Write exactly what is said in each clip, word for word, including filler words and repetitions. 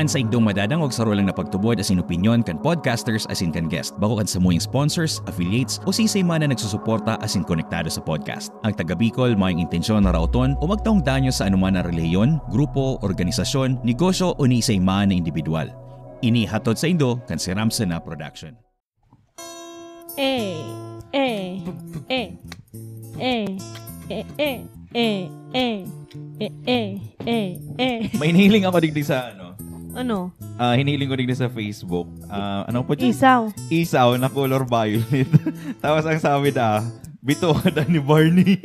Saindong madadangog saro lang na pagtubod asin opinyon kan podcasters asin kan guest, bako kan samuyang sponsors, affiliates, o siisay man na nagsusuporta asin konektado sa podcast. Ang taga Bicol mayong intensyon na raoton o magtaong danyo sa anuman na relihiyon, grupo, organisasyon, negosyo o ni isay man na indibidwal. Ini hatod saindo kan Siramsena Production. Eh, eh, eh, eh, eh, eh, eh, eh, eh, eh, eh, eh. May hinihiling ako digdi sa ano. Ano? Ah, hinihiling ko digdi sa Facebook. Ah, ano po dyan? Isaw. Isaw na color violet. Tapos ang sabi na, bituka daw ni Barney.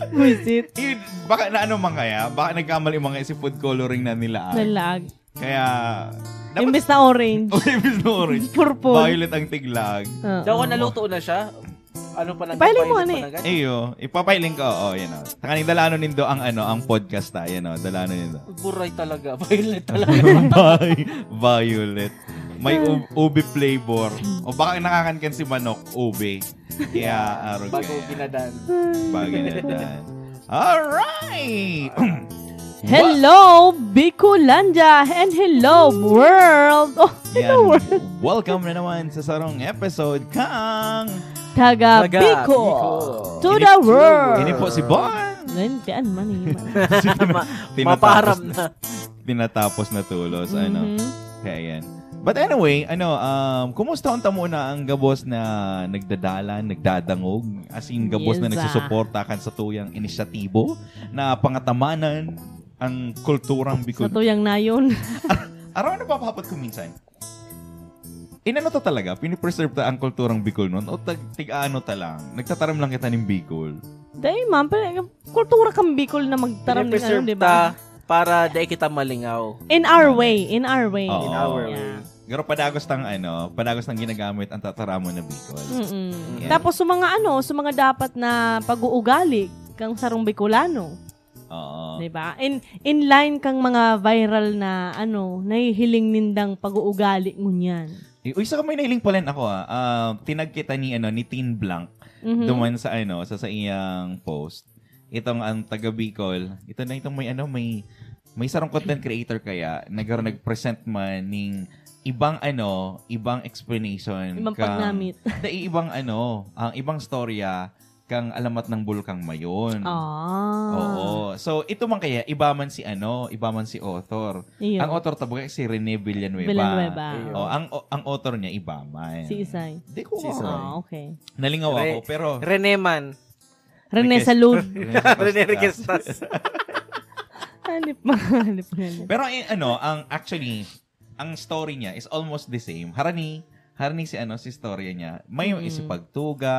Buisit. Yun, baka na ano man kaya? Baka nagkamali man kaya si food coloring na nila. Nalaag. Kaya, Imbes na orange. Oh, imbes na orange. Purple. Violet ang tiglag. Oo. Daw kung naluto na siya, ano pa nag- Ipahiling mo, violet ano pa eh? na gan? Iyo, ipapahiling ko. Oo, yun o. Tanganing dalanon nindo ang ano, ang podcast ta. Yan o, dalanon nindo. Buray talaga. Violet talaga. Vi- Violet. May ub- ube flavor. O baka nakakan kan si manok, ube. Kaya, arog Bago kaya. Ginadan. Bagay na dan. Alright! Hello, Bicolandia, and hello, world. Oh, hello, Yan. world. Welcome na naman sa sarong episode kang Taga Taga Bicol. Bicol. To Ini- the world. Ini po si Bon. Ganyan, man eh. Tinatapos Mapaharam na. Tinatapos na tulos. Ano? Mhm. Kaya yan. But anyway, ano, um, kumusta unta muna ang gabos na nagdadalan, nagdadangog? As in, gabos na Yes, ah. nagsusuporta kan satuyang inisyatibo na pangatamanan ang kulturang Sa Bicol. tuyang nayon. Araw na papahapot ko minsan. Inano ta talaga? Pinipreserve ta ang kulturang Bicol nun? O tag, tig-ano ta lang? Nagtataram lang kita ning Bicol. Dahil man, pero kultura kang Bicol na magtaram ng ano, Pinipreserve di ta ba? Para di kita malingaw. In our way, in our way. Oo. In our Yeah. way. Pero padagos tang ano, padagos tang ginagamit ang tataramon na Bicol. Mm-mm. Yeah. Tapos sa mga ano, sa mga dapat na pag-uugali kang sarong Bicolano, Oo. 'di ba? In in line kang mga viral na ano, nahihiling nindang pag-uugali ngunyan. Eh, uy, saka may nahiling pala ako ah. Ah, tinag kita ni ano ni Teen Blanc Mhm. duman sa ano, sa sa iyang post. Itong ang taga Bicol, ito na itong may ano, may may sarong content creator kaya nag nag-present man ning ibang ano, ibang explanation Ibang kang- paggamit. Dai, ibang ano, ang ibang storya kang alamat ng Bulkang Mayon. Ah. Oo. So, ito man kaya, iba man si ano, iba man si author. Iyo. Ang author tabaga si Rene Villanueva. Villanueva. Iyo. Oh, ang ang author niya iba man. Si Isay. Di ko Si Isay. alam. Ah, okay. Nalingaw Re- ako, pero Oh. Rene man. Rene Request- Salud. Request- Rene Requestas. Halip mga halip nga. Pero eh, ano, ang actually, ang story niya is almost the same. Harani, harani si ano, si story niya. May yung Mm. isipagtuga,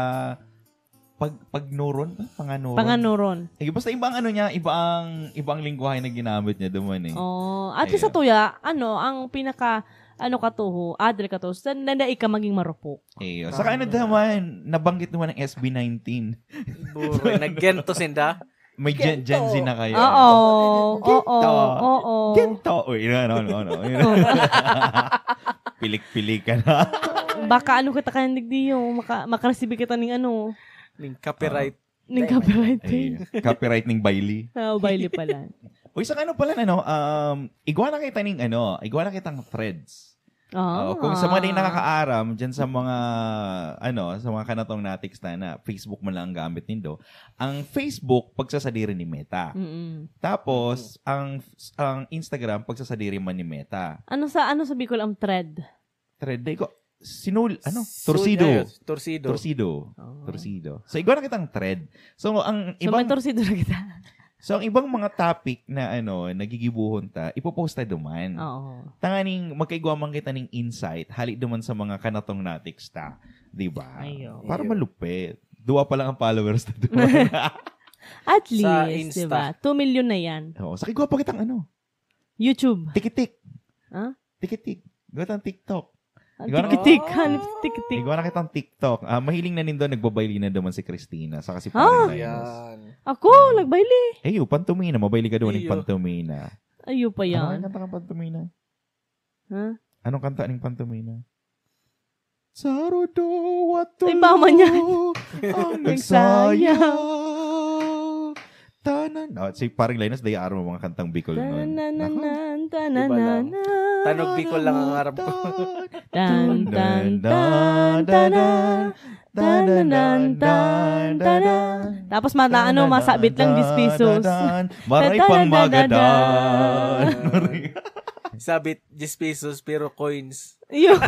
pag pagnuron, ah, panganuron. Panganuron. Eh, basta ibang ano niya, iba ang ibang lingwahe na ginamit niya duman eh. Oh, at least Ayun. sa tuya, ano, ang pinaka ano katuho, adre katuho, sa nanda ika maging marupok. Eh, saka ano naman, nabanggit naman ng S B nineteen. Buro, naggento sinda. May Gen, Gen Z na kayo. Oo, oo, Gento. oo. Gento. Uy, ano, ano, ano. Pilik-pilik ka na. Baka ano kita kaya digdiyo, maka, makaresibi kita ning ano, Ning copyright. ning copyright. Eh, copyright ning Bailey. Ah, Bailey pala. Uy, sa ano pala, ano, um, igwa na kita ning, ano, igwa na kitang threads. Oh, Oo, kung sa mga di nakakaaram, dyan sa mga, ano, sa mga kanatong natiks na, na Facebook man lang ang gamit nindo, ang Facebook, pagsasadiri ni Meta. Mm-mm. Tapos, ang ang Instagram, pagsasadiri man ni Meta. Ano sa ano sa Bicol ang thread? Thread, di ko, sinul, ano? Su- Torsido. ayun, Torsido. Torsido. Oh. Torsido. So, igwa na kitang thread. So, ang So, may ibang torsido na kita. So, ang ibang mga topic na ano, nagigibuhon ta, ipopost ta duman. Oo. Tanganing magkaigwa man kita ning insight, hali duman sa mga kanatong natiks ta. Di ba? Ayo. Para Iyo. malupit. Duwa pa lang ang followers ta duman. At Sa least, Insta. di ba? Two million na yan. Oo, sa kigwa pa kitang ano, YouTube. tikitik. Ha? Tikitik. Gawat ang TikTok. Ang Ikaw na- tikitik. Hanip tikitik. Igwa na kitang TikTok. Ah, mahiling na nindo, nagbabaylina duman si Christina, saka si Ah! Pare Linus. Yan. Ako, nagbayli. Eh, yung pantomina. Mabayli ka doon yung Iyo. pantomina. Ayo pa Ano yan. ang kanta ng pantomina? Ha? Anong kanta ng pantomina? Sarudo at Ay, baka man yan. ang Nagsaya. nagsaya. Tan No, si Paring Linus, dai aram ang mga kantang Bicol nun. Nako. Tananan, Iba lang. tananan. Tanog Bicol lang ang aram ko. Tan, tan, tan, tanan. Tananan, tan, tanan. Tapos mata, ano, masabit lang, diyes pesos. Maray pang magadan. Sabit, diyes pesos, pero coins. Yun.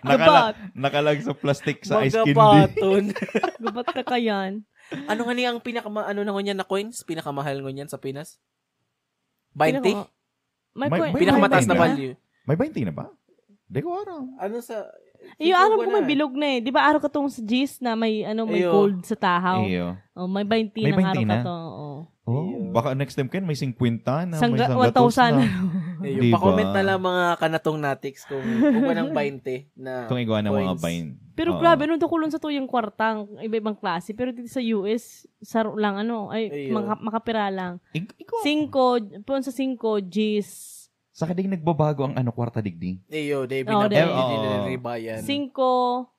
Nakala- nakalag sa plastic sa ice candy. Magabaton. Gubat ka kayan. Ano nga ni ang pinakama ano na ngunyan na coins? Pinakamahal ngunyan sa Pinas? twenty? Pinaka- May, May- coin- may Pinakamataas na twenty na? Value. May twenty na ba? Di ko aram. Ano sa Iyo, alam ko may bilog na eh. Di ba araw katong sa diyes na may ano may Iyo. gold sa tahaw? Iyo. Oh, may twenty May na twenty araw na? ka to. Oo. Oh, Iyo. Baka next time, Ken, may fifty na, Sangga, may sanggatos one thousand. Na. Ayun, Di ba? Pa-comment na lang mga kanatong natiks kung kung anong twenty na Kung igwa ng mga coins. bind. Pero Oo. Grabe, nung dakulon sa tuyang kwartang iba-ibang klase. Pero dito sa U S, saro lang, ano, ay, Iyo. maka- makapira lang. Ig- igwa. Singko, puon sa singko, diyes. Sa kading nagbabago ang ano, kwarta digdi. Iyo, di Oo, binabawi, di. di niliribayan. Singko,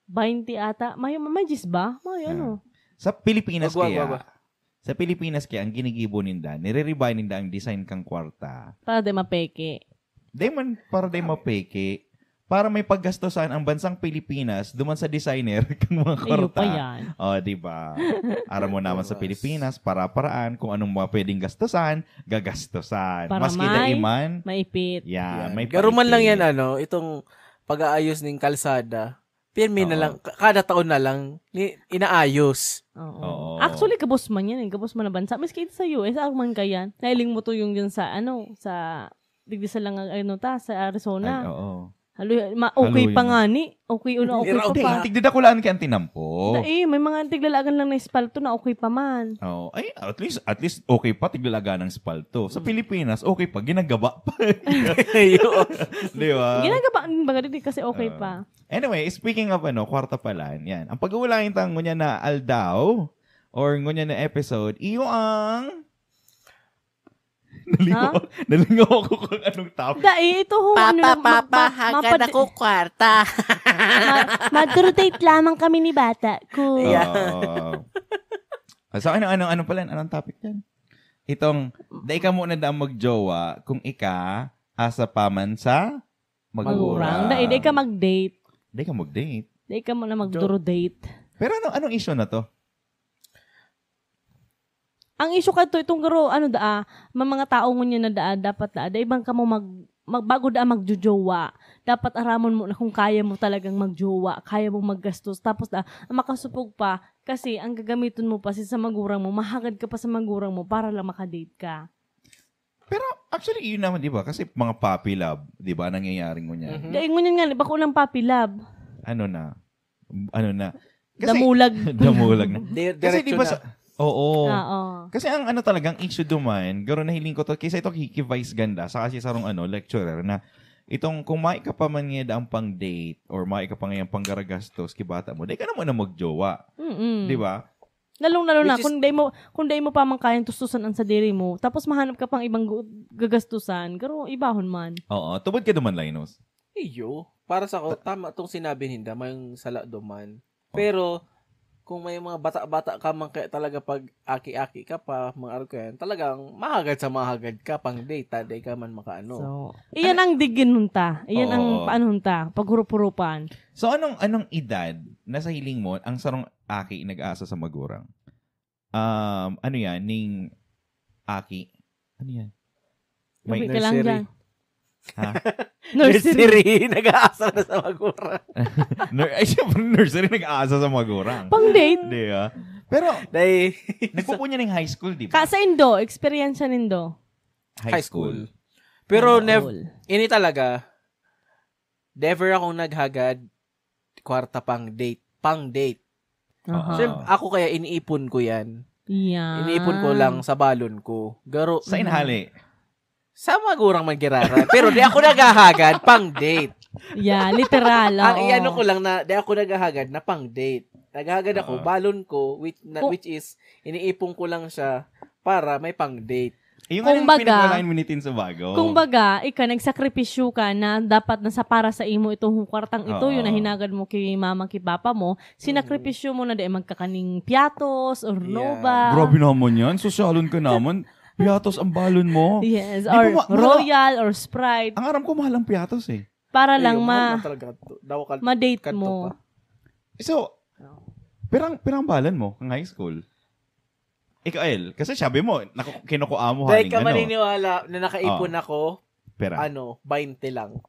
baynte ata. May, may diyes ba? May Ah. ano. Sa Pilipinas Agwa, kaya, agwa, agwa. Sa Pilipinas kaya, ang ginigibo ninda, nire-revise ninda ang design kang kwarta. Para di mapeke. Di man, para di mapeke. Para may paggastosan ang bansang Pilipinas duman sa designer kang mga Iyo pa kwarta. Yan. O, di ba? Aram mo naman sa Yes. Pilipinas, para-paraan, kung anong mga pwedeng gastusan, gagastusan. Para Maski may- dai man, Maipit. yan, Yan. may Garo man lang paipit. Yan, ano, itong pag-aayos ng kalsada. Pirmi na Oo. lang, ka- kada taon na lang, ni, inaayos. Oo. Oo. Actually, gabos man yan eh. Gabos man na bansa. Maski ito sa U S, ako man kayan. Nailing mo to yung dyan sa, ano, sa, digdi sa lang, ano ta, sa Arizona. Ay, oo. Halo, ma- okay Halo pa yun. Nga ni. Okay, una, okay Iraw pa Hindi, pa. pa. tigdadakulaan kaya ang tinampok. Dai, may mga tiglalaagan lang na espalto na okay pa man. Oh, ay, at least, at least okay pa, tiglalaagan ng espalto. Sa Pilipinas, okay pa, ginagaba pa. Ayun. Di ba? Ginagaba ang baga din kasi okay Ah. pa. Anyway, speaking of ano, kwarta pala, yan. Ang pag-uulayan tayo ngunyan na aldaw, or ngunyan na episode, iyo ang... Nalingaw, nalingaw ako kung anong topic. Dai, ito ho, ano lang, ma- ma- Hagad mapad- ako kwarta. ma- maduro date lamang kami ni bata ko. Yeah. Oo. So, ano, ano, ano pala, anong topic yan? Itong, dai ka muna daang magjowa kung ika asa pa man sa magurang. Magurang. Dai, dai ka mag-date. Dai ka mag-date. Dai ka muna magduro date. Pero ano, anong issue na to? Ang issue kadto, itong garo, ano daa, may mga tao ngunyan na daa, dapat daa, dai bang kamo mag, mag, bago daa magjojowa, dapat aramon mo na kung kaya mo talagang magjowa, kaya mo maggastos, tapos daa, ang makasupog pa, kasi ang gagamiton mo pa si sa magurang mo, mahagad ka pa sa magurang mo para lang makadate ka. Pero actually, yun naman, di ba? Kasi mga puppy love, di ba, nangyayari ngunyan. Mhm. Dai ngunyan nga, bako lang puppy love. Ano na? Ano na? Kasi, Damulag. Damulag na. Di- Kasi di diretso ba na. sa... Oo. Oo. Kasi ang ano talagang issue duman, garo nahiling ko to, kaysa ito kiki Vice Ganda, saka si sarong ano, lecturer na itong kung may ka pa man ngayon ang pang-date or may ka pa ngayon pang garagastos, kibata mo, di ka naman na magjowa. Mm-mm. Di ba? Lalong-lalo na, Which is- kung dai mo, kung dai mo pa man kayang tustusan ang sadiri mo, tapos mahanap ka pang ibang gu- gagastusan, garo ibahon man. Oo. Tubod ka duman, Linus. Iyo. Para sa ko, tama tong sinabi ninda, may sala duman. Pero, kung may mga bata-bata ka man kaya talaga pag aki-aki ka pa, mga araw ka yan, talagang mahagad sa mahagad ka pang date, ha? Di ka man makaano. So, iyan ang digin hunta. Iyan ang Oo. paano hunta. Paghurup-hurupan. So, anong anong edad na sa hiling mo ang sarong aki nag-aasa sa magurang? Um, ano yan? Ning aki? Ano yan? May May, ka lang nursery. dyan. Ha? Nursery. Nag-aasa na sa magurang. Nur- ay, syempre, nursery nag-aasa sa magurang. Pang date. Di ba? Pero, Dahil, nagpupunya ng high school, di ba? Ka sa Indo, experience sa Indo. high school. Pero, nev- Cool. Ini talaga, never akong naghagad kwarta pang date. Pang date. Aha. Ah. Siyempre, ako kaya iniipon ko yan. Yan. Iniipon ko lang sa balon ko. Garo, Sa inhali. Sa magurang man girara. Pero di ako naghahagad pang date. Yeah, literal. Ang Oo. iano ko lang na, di ako naghahagad na pang date. Naghahagad ako, Oo. balon ko, which, na, Oh. which is, iniipon ko lang siya para may pang date. Yung nga nang Kumbaga, pinagwalayan mo ni Tin sa bago. Kumbaga, ika, nagsakripisyo ka na dapat nasa para sa imo itong kwartang ito, Oo. Yun na hinagad mo kay mama, kay papa mo, sinakripisyo mo na di magkakaning piatos or Yeah. Nova. Grabe naman yan. Sosyalon ka naman. Piatos ang balon mo. Yes, Di ba or ma- mahal- Royal or Sprite. Ang aram ko, mahal ang piatos eh. Para lang Ayun, ma- mahal na talaga to. Daw kal- ma-date kadto mo. Pa. So, pirang, pirang balon mo kang high school? Ikaw, El, kasi sabi mo, naku- kinukuha mo Dahil haling ka ano. Maniniwala na nakaipon Oo. Ako, Pera. Ano, baynte lang.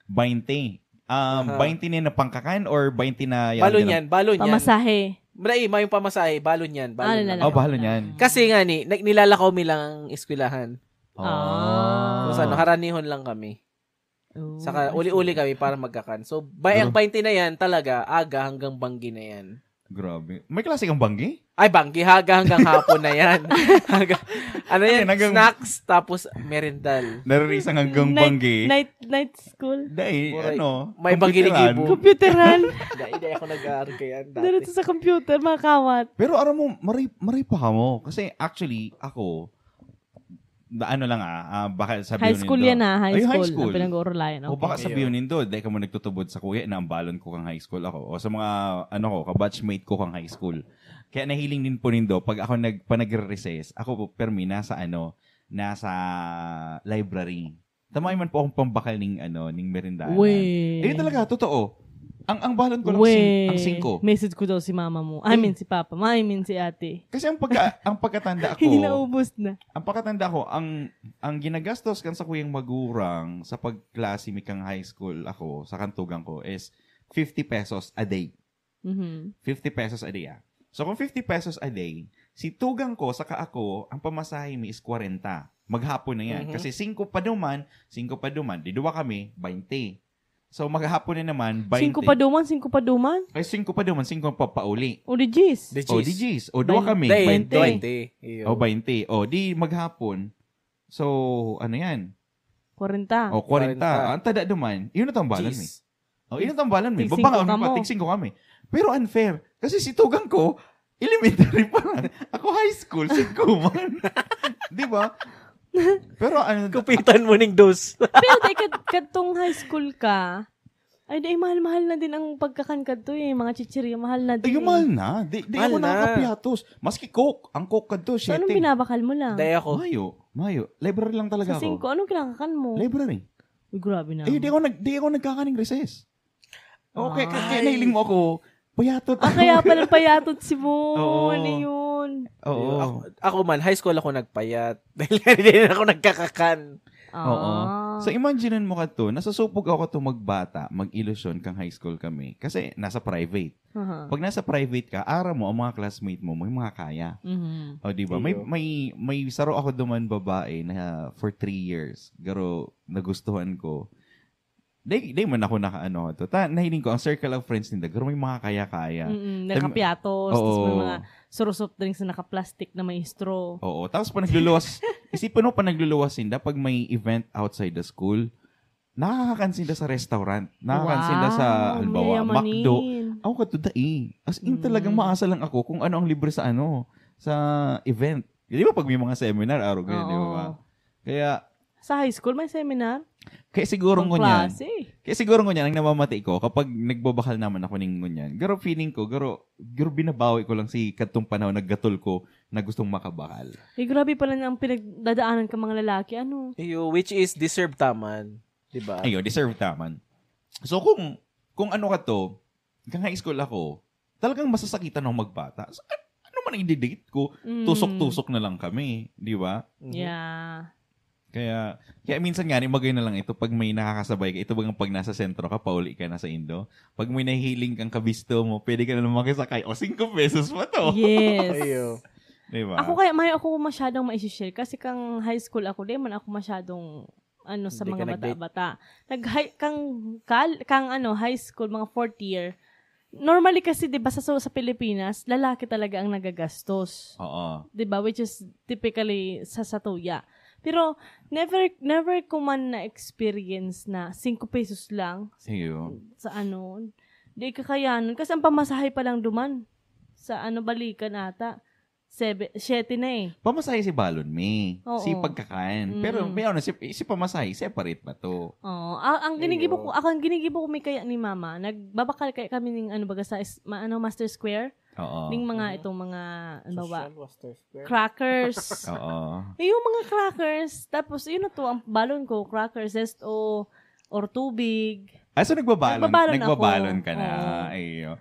Baynte. Um, Aha. Baynte na na pangkakan or baynte na yan? Balon yan, balon yan. Pamasahe. Wala eh, may pamasahe, balon yan. Balon Ah, lang. Oh, balon yan. Kasi nga ni, nag- nilalakaw mi lang ang eskwelahan. Oh. Ah. So, ano, haranihon lang kami. Oh, Saka uli-uli kami para magkakan. So, bay, ang Pero- baynte na yan talaga, aga hanggang banggi na yan. Grabe. May klase kang banggi? Ay, banggi, haga hanggang hapon na yan. Haga, ano yan? Hanggang- Snacks, tapos merendal. Naririsang hanggang Night, banggi. Night, night school. Dai, Boray, ano, may banggi ni computeran. Gibo. Computeran. Dai, dai ako nag-aaral kaya dati. Diretso sa computer, mga kawat. Pero aram mo, maray, maray pa ka mo. Kasi actually, ako, da, ano lang ah, ah, baka sabihin High school nindo. Yan ah, high Ay, school. High school. Ang pinag-uurulayan. O baka Okay. Sabihin nindo, dahil ka mo nagtutubod sa kuya na ang balon ko kang high school ako. O sa mga, ano ko, kabatchmate ko kang high school. Kaya nahiling din po nindo, pag ako nag, pa nagre-recess, ako po, permi, nasa ano, nasa library. Tamay man po akong pambakal ning, ano, ning merindahan. Weh. Ayun talaga, totoo. Ang, ang balon ko lang sing, ang singko. Message ko daw si mama mo. I mean, si papa. I mean, si ate. Kasi ang pagka, ang pagkatanda ko, Hindi naubos na. Ang pagkatanda ko, ang, ang ginagastos kan sa kuyang magurang sa pagklase mi kang high school ako, sa kantugang ko, is fifty pesos a day. Mhm. Fifty pesos a day, ah. So, kung fifty pesos a day, si tugang ko, saka ako, ang pamasahe mi is kwarenta. Maghapon na yan. Mhm. Kasi singko pa duman, singko pa duman, di duwa kami, baynte. So, maghapon na naman, baynte. Singko pa duman, singko pa duman? Ay, singko pa duman, singko pa pauli. O, di jis. Di O, di jis. jis. O, duwa Bayn- kami, Dai, baynte. baynte. Iyo. O, baynte. O, di maghapon. So, ano yan? Kwarenta. O, kwarenta. Kwarenta. Ang tada duman, yun na tambalan Jis. mi. O, yun na tambalan mi. Tig Baba singko nga, kamo. Tig singko kami. Pero unfair. Kasi si tugang ko, elementary pa lang. Ako high school, singko man. Di ba? Pero ano, Kupitan mo ning dos. Pero di, kad, kadtong high school ka, ay, di, mahal-mahal na din ang pagkakan kadto eh. Mga chichirya, mahal na din Ay, yung eh. mahal na. Di, di Mahal ako na. nakakapiatos. Maski Coke. Ang Coke kadto, So, anong siyete. Binabakal mo lang? Dai ako. Mayo. Mayo. Library lang talaga Sa ako. Singko, anong kinakakan mo? Library. Uy, grabe na. Eh, di ako, nag, di ako nagkakaning recess. Okay, kaya, kaya Ay. Nahiling mo ako, payatot Ah, ako. Kaya pala payatot si Mo. Oo. Ano yun? Oo. Ako, ako man, high school ako nagpayat. Dahil hindi rin ako nagkakakan. Oo. Ah. So, imagine mo ka to, nasusupog ako to magbata, mag-ilusyon kang high school kami. Kasi nasa private. Aha. Pag nasa private ka, aram mo, ang mga classmate mo, may mga kaya. Mhm. O, di ba? May, Iyo. may, may saro ako duman babae na for three years. Pero nagustuhan ko. Di, di man ako nakaano to. Ta, nahiling ko, ang circle of friends ninda, pero may mga kaya-kaya. Mm-mm, Tam- nakapiatos, tapos may Oo. mga suro soft drinks na naka-plastic na may straw. Oo, tapos pa nagluluwas, isipin mo pa nagluluwas sinda pag may event outside the school, nakakakan sinda sa restaurant. Nakakakan sinda sa, Wow, halimbawa, mayamanin. McDo. Ako kadto dai. As in, Mm. talagang maasa lang ako kung ano ang libre sa ano, sa event. Di ba pag may mga seminar, araw ganyan, di ba? Oo. Kaya, Sa high school, may seminar? Kaya siguro Pang ngunyan. klase. Kaya siguro ngunyan, ang namamati ko, kapag nagbabakal naman ako ning ngunyan, garo feeling ko, garo, garo binabawi ko lang si kadtong panahon na gatol ko na gustong makabakal. Eh, grabe pala na ang pinagdadaanan ka mga lalaki, ano? Iyo, which is deserve taman. Di ba? Ayun, deserve taman. So, kung, kung ano ka to, kang high school ako, talagang masasakitan ako magbata. So, an- ano man ang i-date ko? Mm. Tusok-tusok na lang kami, di ba? Mhm. Yeah. Kaya, kaya minsan nga, ni magay na lang ito pag may nakakasabay ka. Ito bagang pag nasa sentro ka, pauli ka na sa indo. Pag may nahihiling kang kabisto mo, pwede ka na lang makisakay. O, singko pesos pa to. Yes. Ayo. Di ba? Ako kaya, may ako masyadong maisishare kasi kang high school ako, di man ako masyadong ano sa Hindi mga ka nag-date? Bata-bata. Nag high, kang, kal, kang ano, high school, mga fourth year. Normally kasi, di ba, sa, sa Pilipinas, lalaki talaga ang nagagastos. Oo. Di ba? Which is typically sa satuya. Pero never never ko man na-experience na singko pesos lang Iyo. Sa ano, di kakayanan. Kasi ang pamasahe pa lang duman, sa ano, balikan ata. Sebe-, siyete na eh. Pamasahe si balon mi. Oo. Si pagkakan. Pero Mm. may ano, si, si pamasahe, separate ba to? Oo. Ah, ang ginigibo Iyo. ko, ako ang ginigibo ko may kaya ni mama, nagbabakal kaya kami ning ano baga sa is, ma, ano, Master Square, Oo. ning mga Mhm. itong mga ano ba, Social Master Square. crackers. Oo. Eh, yung mga crackers, tapos yun na to, ang balon ko, crackers, zesto, or tubig. Ah, so nagbabalon, Nagbabalon nagbabalon ako. ka na. Oo. Ay, iyo.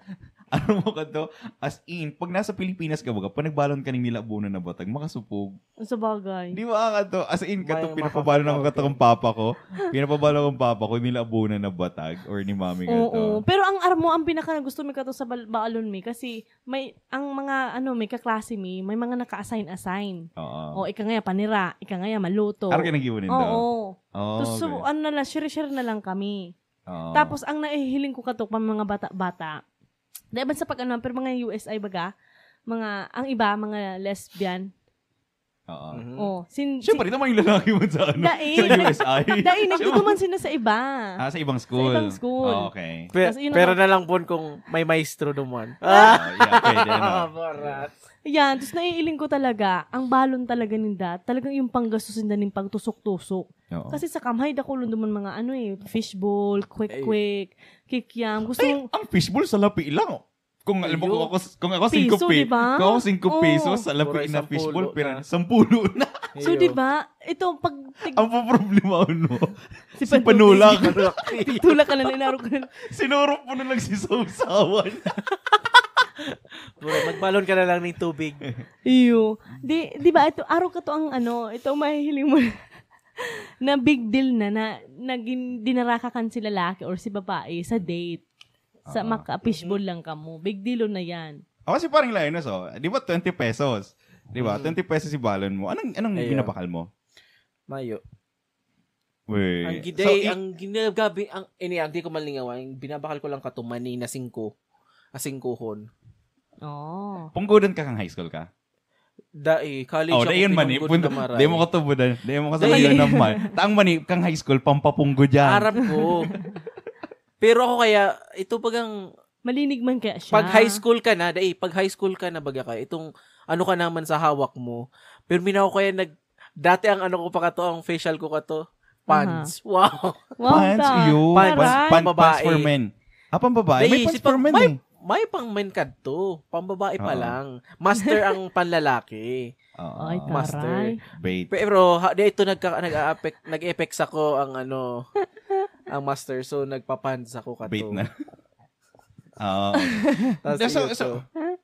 Ano mo ka to? As in, pag nasa Pilipinas ka, baga, pag nagbalon ka ng nilabunan na batag, makasupog. Sa bagay. Di ba ka to? As in, ka to, May pinapabalon ako ka to makasupog. Ng papa ko. Pinapabalon ako ng papa ko, nilabunan na batag or ni mami ka to. Oo. Pero ang armo, ang pinaka gusto mi kato sa bal- balon mi kasi may, ang mga, ano, may kaklase mi, may mga naka-assign-assign. Oo. O, ika nga panira, ika nga maluto. Araw ka nag-iwan din daw? Oo. Oh, Tapos, so, okay. Ano na lang, share-share na lang kami. Oo. Tapos, ang nahihiling ko kato pa mga bata-bata, di ba sa pag ano, pero mga U S I baga, mga, ang iba, mga lesbian. Oo. Mhm. Oh, sin, Siyempre, naman yung lalaki mo sa ano, Dai. sa U S I. Dai, nagduduman sila sa iba. Ah, sa ibang school? Sa ibang school. Oh, okay. Pe- Tas yun pero ang- na lang po kung may maestro naman. Ah, yeah, pwede, ano. Barat. Yan, tapos naiiling ko talaga, ang balon talaga ninda, talagang yung panggastos ninda ning pagtusok-tusok. Oo. Kasi sa kamhay, dakulon duman mga ano eh, fishball, quick-quick, kikiam. Gusto Ay, mong, ang fishball sa lapi lang. Kung alam mo, Iyo. kung ako, kung ako Piso, singko pi- di ba? kung ako singko Oo. pesos sa lapi Puro na isang fishball, pulo pero na. Sampolo na. So, Iyo. di ba? Ito, pag tig- Ang problema, ano? Si Si Panulak. Titulak ka na, inaro ka na. Sinurop mo na lang si Sausawan. Bro, magbalon ka na lang ng tubig. Iyo. Di, di ba, ito, araw ka to ang ano, ito ang mahihiling mo na big deal na, na naging dinarakakan si lalaki or si babae sa date. Sa Ah. maka-fishball lang kamo. Big deal na yan. Ako si parang Linus, oh. Di ba twenty pesos? Di ba? Mm. Twenty pesos si balon mo. Anong, anong Ayun. binabakal mo? Mayo. Wait. Ang So, giday, i- ang ginagabi, ang, ini, ang di ko malingawan, ang binabakal ko lang kato, mani na singko. Asingkuhon. Oh. Punggodan ka kang high school ka? Dai, college Oh, ako dai yun, mani. pinunggod Pun- na maray. Di mo katubudan. Di mo Dai. katubudan ng mal. Taang mani, kang high school, pampapunggod yan. Arab ko. Pero ako kaya, ito bagang, Malinig man kaya siya. pag high school ka na, dai, pag high school ka na baga ka, itong, ano ka naman sa hawak mo. Pero minaw ko kaya nag, dati ang ano ko pa kato, ang facial ko kato, pants. Wow. Wow, Pants, ta. iyo. Taray. Pants, pants, pants for Pambabae. Men. Ah, pambabae? Dai, May pants si for pag-, men may, eh. may pang men kadto. Pambabae pa Oo. lang. Master ang panlalaki. Oo. Ay, Master. taray. Bait. Pero ha, di ito nagka, nag-affect, nag-effects ako ang ano, ang master. So, nagpa-pants ako kato. Bait na. Oo. Tas So, ito. so,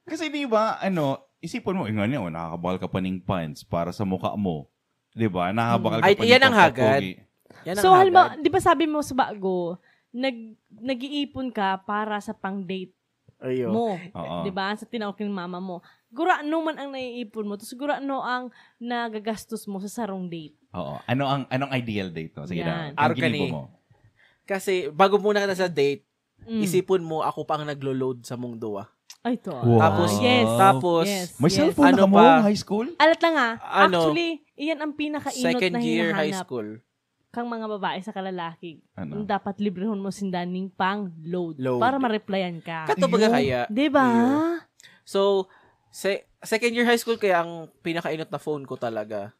kasi di ba, ano, isipon mo, ingani, oh, nakakabakal ka pa ning pants para sa mukha mo. Di ba? Nakakabakal ka Ay, pa yan ning ang hagad. pagkapogi. Yan ang So, halimbawa, hagad. Di ba sabi mo sa bago, nag, nag-iipon ka para sa pang-date Ayo. mo. Oo. Di ba? Sa tinawag ng mama mo. Gurano man ang naiipon mo, tapos gurano ang nagagastos mo sa sarong date. Oo. Ano ang, anong ideal date mo? Sige Yan. na. Ang Arcane. ginibo mo. Kasi, bago muna ka nasa date, Mm. isipon mo, ako pa ang naglo-load sa mong duwa. Ay, to. Wow. Tapos, Yes. tapos, Yes. May Yes. cellphone Ano na kamo, pa? High school? Alat lang ah. Ano? Actually, iyan ang pinakainot Second na year high hinahanap school. Kang mga babae sa kalalaki. Ano? Ang dapat librehan mo sinda ning pang load, Load. Para ma-replyan ka. Kato baga Ayun. kaya. Di ba? So, se- second year high school kaya ang pinakainot na phone ko talaga.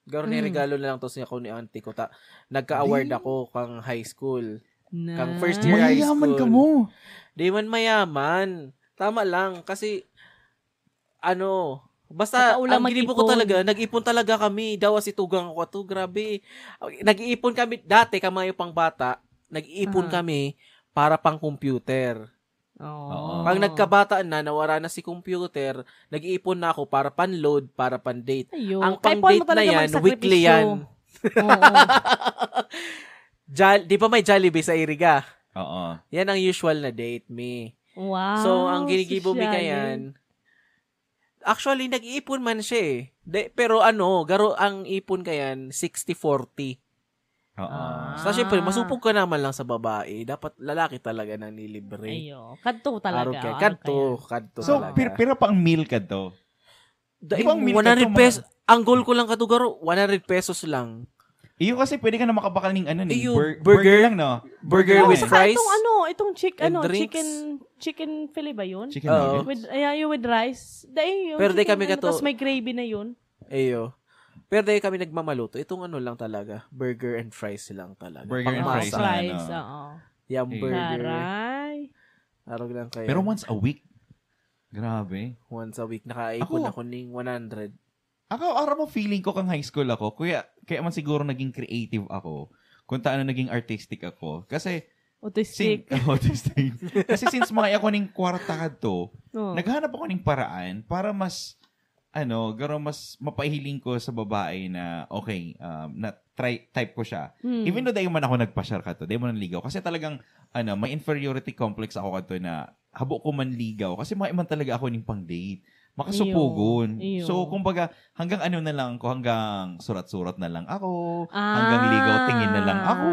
Garo Mm. ni regalo na lang to siya ko ni auntie ko. Ta, nagka-award Di- ako kang high school. Na. Kang first year high Mayayaman school. Ka mo. Di man mayaman. Tama lang. Kasi, ano, basta, Kataulang ang ginibo ko mag-ipon. Talaga, nag-ipon talaga kami. Dawas itugang ko ato, grabe. Nag-iipon kami, dati kamayo pang bata, nag-iipon Aha. Kami para pang computer. Oh. Oo. Pag nagkabata na, nawara na si computer, nag-iipon na ako para pan-load, para pan-date. Ayun. Ang Kaya pang-date mo talaga na yan, magsakripisyo. Weekly yan. Oo. Jol- di ba may Jollibee sa Iriga? Oo. Yan ang usual na date, mi. Wow. So, ang ginigibo mi Sosyal. Kayan, actually, nag-iipon man siya eh. De, pero ano, garo ang ipon kayan, sixty forty. Oo. Ah. Sa syempre, masupog ka naman lang sa babae. Dapat lalaki talaga nang nilibre. Ayo. Kadto talaga. Araw kaya. Ano Kadto, kaya? Kadto So, talaga. pir- pira pang meal kadto? Dahil Di ba ang meal one hundred kadto, pesos, ang goal ko lang kadto, garo, one hundred pesos lang. Iyo kasi pwede ka na makabakal ning ano ni Iyo, bur- burger. lang, no? Burger Tapos with saka fries itong ano, itong chick, and ano, drinks. chicken, chicken fillet ba yun? Chicken Oo. nuggets? With, ayan, yung with rice. Dahil yung Pero di chicken, kami ano, kato- tapos may gravy na yun. Iyo. Pero dahil kami nagmamaluto, itong ano lang talaga, burger and fries lang talaga. Burger and Ah, fries Pangmasa. na, fries, ano. Oo. Yung Iyo. burger. Taray. Arog lang kayo. Pero once a week. Grabe. Once a week, nakaipon Ako- ako ning one hundred. Ako, aram mo, feeling ko kang high school ako. Kuya, kaya man siguro naging creative ako. Kung taano naging artistic ako. Kasi, Autistic. sin- autistic. Kasi since mga ako ning kwarta kadto, Oh. naghanap ako ning paraan para mas, ano, garo mas mapahiling ko sa babae na, okay, um, na try, type ko siya. Hmm. Even though dahil man ako nagpa-share kadto, dahil man nanligaw. Kasi talagang, ano, may inferiority complex ako kadto na habo ko manligaw. Kasi mga iman talaga ako ning pang-date. Makasupugon. Iyo. Iyo. So, kumbaga, hanggang ano na lang ako, hanggang surat-surat na lang ako, Ah. hanggang ligaw tingin na lang ako.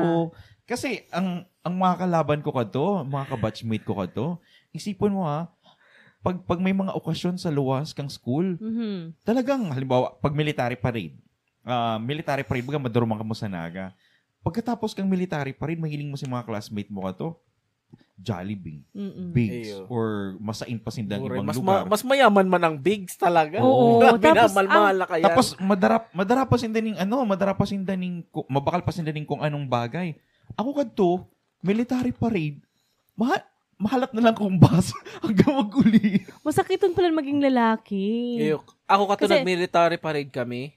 Kasi ang ang mga kalaban ko kadto, mga kabatchmate ko kadto, isipon mo ha, pag pag may mga okasyon sa luwas kang school, Mhm. talagang halimbawa pag military parade, ah military parade baga maduruman kamo sa Naga. Pagkatapos kang military parade, mahiling mo sa mga classmate mo kadto, Jollibee, Mm-mm. Bigs, Iyo. or masain pa sinda Buray, ibang mas, lugar. ma- mas mayaman man ang Bigs talaga. Oo, Grabe tapos na, malmahal na kaya. Tapos madara madara pa sinda ning ano, madara pa sinda ning ku- mabakal pa sinda ning kung anong bagay. Ako kadto, military parade. Maha- mahalat na lang kung bus hanggang mag-uli. Masakiton pala maging lalaki. Iyo, ako kato Kasi- nag-military parade kami.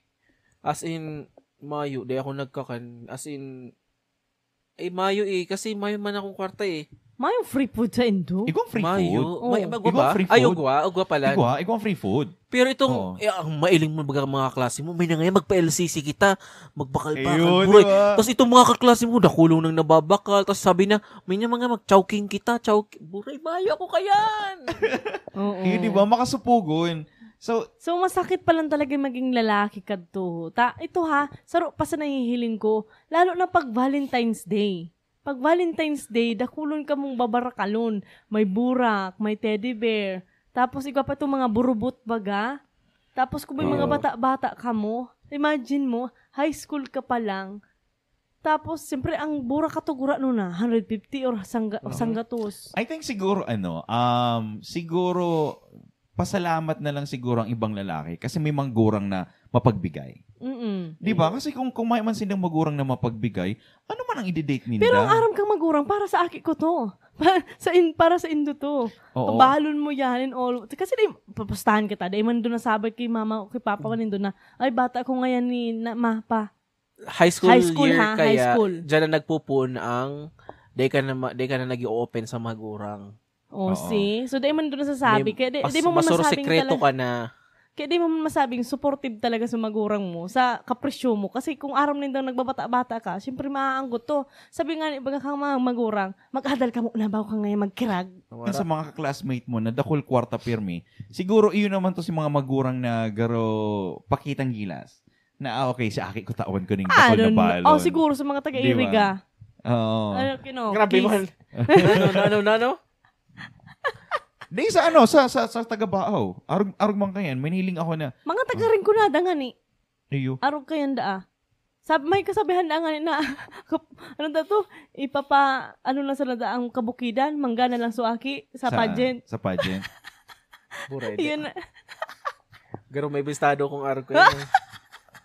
As in, mayo, di ako nagkakan. As in, eh, mayo eh. Kasi mayo man akong kwarta eh. Mayong free food sa indo? Igwang free mayo. food. Oh. May, may Igwa ba? free Ay, food. ugwa. Ugwa pala. Igwa, igwang free food. Pero itong, Oo. eh, ang mailing mo baga mga klase mo, may na ngayon, magpa-L C C kita. Magbakal-bakal, Ayun, buray. di ba? Tapos itong mga kaklase mo, dakulong nang nababakal. Tapos sabi na, may na mga mag-chowking kita, chowking. Buray, mayo ako kayan. Oo. Iyo, di ba? Makasupugon. So, So, masakit pa lang talaga maging lalaki kadto. Ta, ito ha, saro pa sa nahihiling ko, lalo na pag Valentine's Day. Pag Valentine's Day, dakulon kamong babarakalon. May burak, may teddy bear. Tapos, igwa pa itong mga burubot baga. Tapos, kung may mga Oo. bata-bata kamo, imagine mo, high school ka pa lang. Tapos, siyempre, ang burak katugura no na, hundred fifty or sangga, Mhm. sanggatos. I think siguro, ano, um, siguro, pasalamat na lang siguro ang ibang lalaki kasi may mga gurang na mapagbigay. Mm-mm. Di ba? Kasi kung, kung may man silang magurang na mapagbigay, ano man ang i-date ninda? Pero ang aram kang magurang, para sa aki ko to. Para sa, in, para sa indo to. Oo. Pabahalon mo yan and all. Kasi di, papustahan kita. Di man doon nasabi kay mama o kay papa man doon na, ay, bata ko ngayon ni na, ma, pa. High school, High school, year ha? Kaya, High school. Diyan na nagpupun ang, di ka na, ma- di ka na nag-open sa mga gurang. Oh, Oo. See? So, di man doon nasasabi. May- Kaya di, mas, di mo man mas masabing sikreto talaga. Ka na. Kaya di mo man masabing supportive talaga sa magurang mo, sa kapresyo mo. Kasi kung aram nindang nagbabata-bata ka, siyempre maaanggot to. Sabi nga ni iba kang mga magurang, mag-adal ka muna bago ka ngayon magkirag. Yan sa mga classmate mo na dakul kwarta pirmi, siguro iyon naman to si mga magurang na garo pakitang gilas. Na, ah, okay, si aki ko tawan ko ning Ah, dakul na ano, balon. Oh, siguro sa mga taga-Iriga. Oo. Ano, you know, Grabe kiss. man. Ano, ano, ano, ano? Di sa ano, sa, sa, sa taga-Baaw. Arog, arog man kayan. May nahiling ako na, Mga taga-Rinconada nga ni. Iyo. Arog kayan daa. Sab may kasabihan daa nga ni na, ano da to? Ipapa, ano na sana daa ang kabukidan, mangga na lang suaki sa, pageant. Sa pageant. Buray. Yun na. Pero may bistado kong arog ko yun.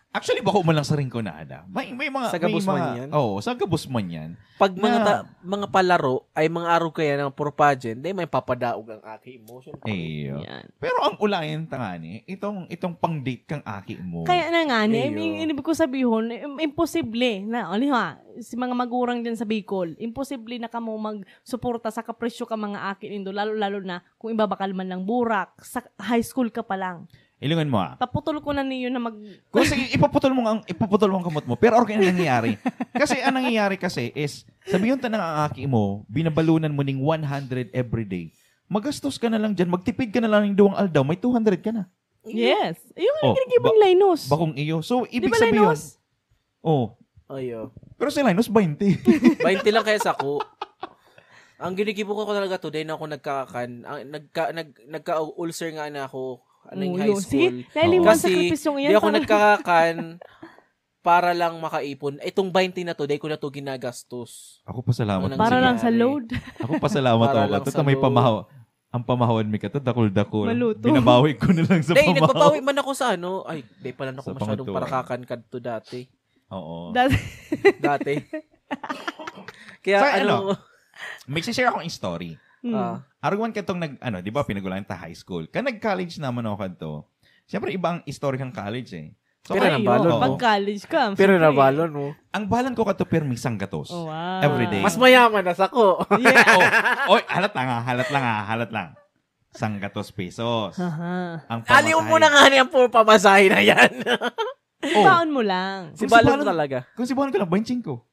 Actually, bako man lang sa Rinconada. May, may mga... Sa gabos may man mga, yan? Oo, sa gabos man yan. Pag mga, Na- ta- mga palaro ay mga arog kaya ng puro pageant, di may papadaog ang aki mo. Siyempre. Iyo. Yan. Pero ang ulayan tangani, itong, itong pang-date kang aki mo. Kaya na nga, ni, Iyo. yung, yung ibig ko sabihin, im- imposible na, ano ha, si mga magurang dyan sa Bicol, imposible na kamo magsuporta sa kapresyo ka mga aki nindo, lalo-lalo na kung ibabakal man lang burak, sa high school ka pa lang. Ilungan mo ah. Paputol ko na niyo na mag... Kung sige, ipaputol mo ang ipaputol mo ang kamot mo. Pero okay na nangyayari. Kasi ang nangyayari kasi is, sabihin ta na ang aki mo, binabalunan mo ning one hundred every day. Magastos ka na lang dyan, magtipid ka na lang ng duwang aldaw, may two hundred ka na. Yes. Yung Oh, oh, ginigibang ba- Linus. Bakong iyo. So, Di ibig ba, sabihin, Linus? Oh, Ayo. Pero si Linus, twenty. twenty lang kaya sa ko. Ang ginigibo ko talaga to, dahil ako nagkakakan, ang, nagka, nag, nagka-ulcer nga na ako, anong Oo, high yun. school. See? Dahil yung mga Kasi, sakripisyo nga di yan, ako parang- nagkakakan, para lang makaipon. Itong twenty na to, dai ko na to ginagastos. Ako pasalamat Walang ko Para sa- lang sa nangyari. load. Ako pasalamat Para ako lang kato. sa May load. pamahaw. Ang pamahawan mi kato, dakul-dakul. Maluto. Binabawi ko na lang sa Dai, pamahaw. Nagbabawi man ako sa ano. Ay, dai pala na ako Sa masyadong pamatuan. parakakan kadto dati. Oo. Dati. Dati. Kaya Sa ano, ano? May share akong story. Hmm. ah, Arog man katong nag, ano, di ba, pinagulang ta high school. Ka nag-college naman ako kadto. Siyempre, iba ang story kang college eh. So, Pero kaya- nabalon Oo. mo. Pag college ka, pero siyempre. Nabalon mo. Ang balan ko kadto, permi sanggatos. Oh, wow. Every day. Mas mayaman na sa ko. Yeah. Oh, oy, halat lang ha, halat lang ha, halat lang. Sanggatos pesos. Aha. Ang Aliw mo pamasahe. na nga niyang puro pamasahe na yan. Oh, Baon mo lang. si Kung Balon si Balon- talaga. Kung si Balon ka lang, twenty-five.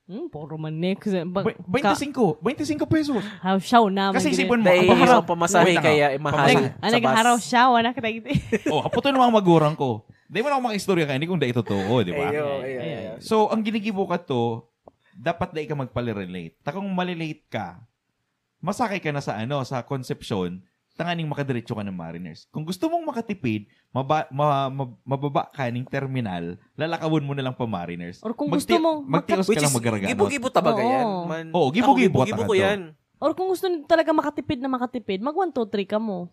Hmm, puro man next. Ba, Tw- ka- twenty-five. twenty-five pesos. Haw, siyaw naman. Kasi gini. isipon mo, Dahil ang pamasahe. yung pamasahe Wait lang, kaya ah. eh, mahal Pamasahe. Nag, ano, sa bus. Nagharaw siya, wala ka tayo. Oh, haputon mo ang magurang ko. Di mo na ako makistorya kaya, hindi kung dahil totoo, di ba? Ayo, Ay, ayo, ay, ayo. So, ang ginigibo ka to, dapat dai ka magpalirelate. Ta kung malilate ka, masakay ka na sa ano, sa Concepcion, tanganing makadiretso ka ng Mariners. Kung gusto mong makatipid, maba, ma, ma, mababa ka ning terminal, lalakawon mo na lang pa Mariners. Or kung Magti- gusto mo, magtios Which ka lang is, magkaraga. gibo-gibo tabaga yan. Oo. Man, Oo, gibo-gibo ako, gibo-gibo ka ko to. yan. Or kung gusto talaga makatipid na makatipid, mag one, two, three ka mo.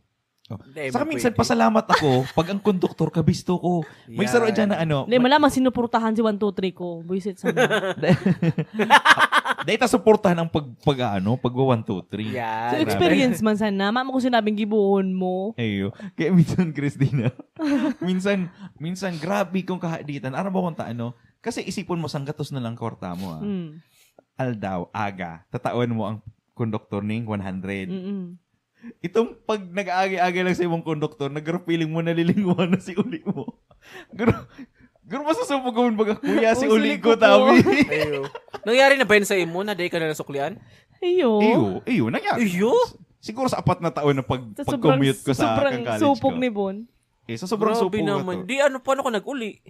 Oh. Hindi, Saka hindi minsan, pwede. Pasalamat ako pag ang konduktor, kabisto ko. May Yan. saro dyan na ano. Hindi, wala, masinuportahan si one, two, three ko. Buisit sa mga. Dahil ta suportahan ang pag, pag ano, pag one, two, three. Yan. So, Grabe. Experience man sana. Mama ko sinabing gibuhon mo. Ayo. Kaya minsan, Christina, minsan, minsan, grabe kong kahaditan. Ano ba kung ta, ano? Kasi isipon mo, sanggatos na lang kwarta mo, ah. Hmm. Aldaw, aga, tatawan mo ang konduktor ning one hundred. Mm-mm. Itong pag nag-aagi-agi lang sa imong konduktor, nag-feeling mo, nalilingwan na si uli mo. Garo, garo, masusupog ko, baga, "Kuya, si Oh, uli si ko, uli ko. tabi." Ayo. Nangyari na ba yun sa imo na dai ka na nasuklian? Iyo. Iyo, iyo, nangyari. Iyo? Siguro sa apat na taon na pag, Sa sobrang, pag-commute ko sa sobrang kang college supog ko. ni Bon. Eh, sa sobrang Grabe supog naman. Ko to. Di ano, paano ka nag-uli?